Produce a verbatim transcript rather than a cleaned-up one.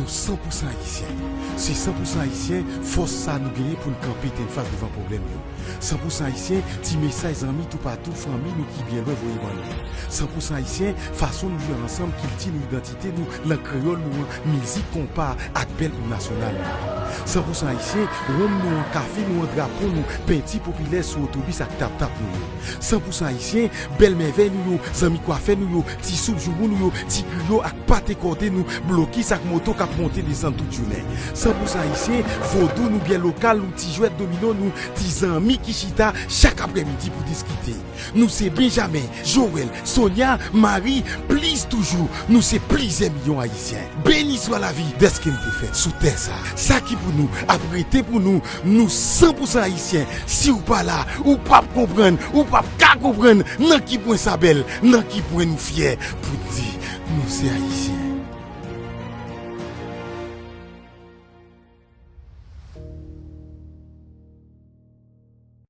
Nou san pou san ayisyen. Se san pou san ayisyen, fòs sa nou genyen pou n kanpe tennfas devan pwoblèm yo. San pou san ayisyen, ti mesaj zanmi toupatou, fanmi nou ki byen lwen voye ban nou. San pou san ayisyen, fason nou jwe ansanm, kilti nou, idantite nou, lang kreyòl nou an, mizik, konpa ak bèl im nasyonal nou. San pou san ayisyen, wonm nou an, kafe nou an, drapo nou, penti popilè sou otobis ak tap-tap nou yo. San pou san ayisyen, bèl mèvèy nou yo, zanmi kwafè nou yo, ti soup joumou nou yo, ti griyo ak pate kòde nou, blokis ak moto k ap monte desann tout jounen. San pou san ayisyen, vodou nou, byè lokal nou, ti jwèt domino nou, ti zanmi ki chita chak aprèmidi pou diskite. Nou se Benjamen, Joel, Sonia, Marie, plis toujou, nou se plizyè milyon ayisyen. Beni swa lavi dèske n te fèt sou tè sa. Sa ki pou nou ap rete pou nou. Nou san pou san ayisyen. Si w pa la, ou p ap konprann, ou p ap ka konprann nan ki pwen sa bèl, nan ki pwen nou fyè pou di nou se ayisyen.